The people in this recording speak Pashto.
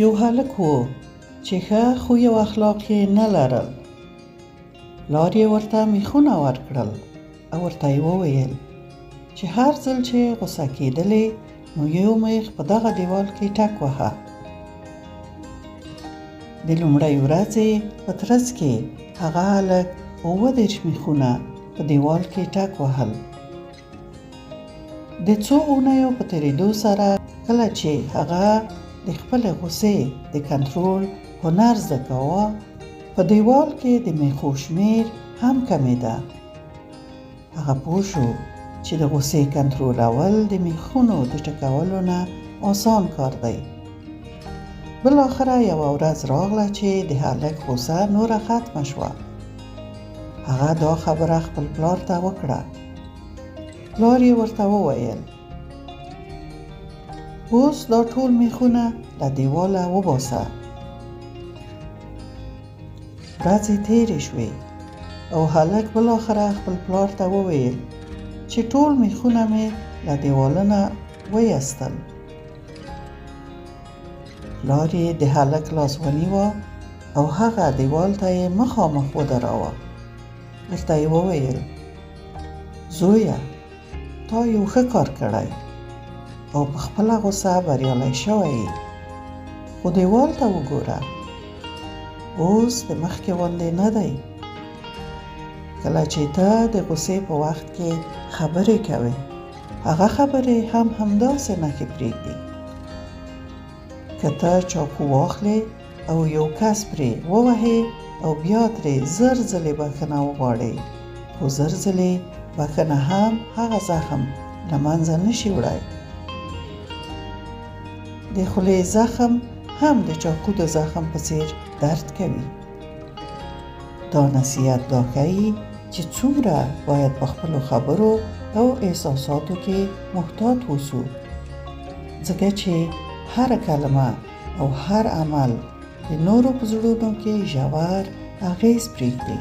یو هلک و چې ښه خوی او اخلاق یې نه لرل. پلار یې ورته میخونه ورکړل او ورته یې وویل چې هر ځل چې غوسه کېدلې نو یو میخ په دغه دیوال کې ټک وهه. د لومړۍ ورځې په ترڅ کې هغه هلک 37 میخونه په دیوال کې ټک وهل. د څو اونیو په تېرېدو سره کله چې هغه د خپلې غوسې د کنټرول هنر زده کاوه، په دیوال کې د میخو شمېر هم کمېده. هغه پوه شو چې د غوسې کنټرولول د میخونو د ټکولو نه اسان کار دی. بالاخره یوه ورځ راغله چې د هلک غوسه نوره ختمه شوه. هغه دا خبره خپل پلار ته وکړه. پلار یې ورته وویل، اوس دا ټول میخونه له دیواله وباسه. ورځې تېرې شوې او هلک بالاخره خپل پلار ته وویل چې ټول میخونه مې له دیواله نه ویستل. پلار یې د هلک لاس ونیوه او هغه دیوال ته یې مخامخ ودراوه. ورته یې وویل، زویه، تا یو ښه کار کړی او په خپله غوسه بریالی شوی یې، خو دیوال ته وګوره، اوس د مخکې غوندې نه دی. کله چې ته د غوسې په وخت کې خبرې کوې، هغه خبرې هم همداسې نښې پرېږدي. که ته چاقو واخلې او یو کس پرې ووهې او بیا ترې 1000 ځلې بښنه وغواړې، خو 1000 ځلې بښنه هم هغه زخم له منځه نشي وړی. د خولې زخم هم د چاقو د زخم په څیر درد کوي. دا نصیحت دا ښیي چې څومره باید په خپلو خبرو او احساساتو کې محتاط اوسو، ځکه چې هره کلمه او هر عمل د نورو په زړونو کې ژور اغېز پرېږدي.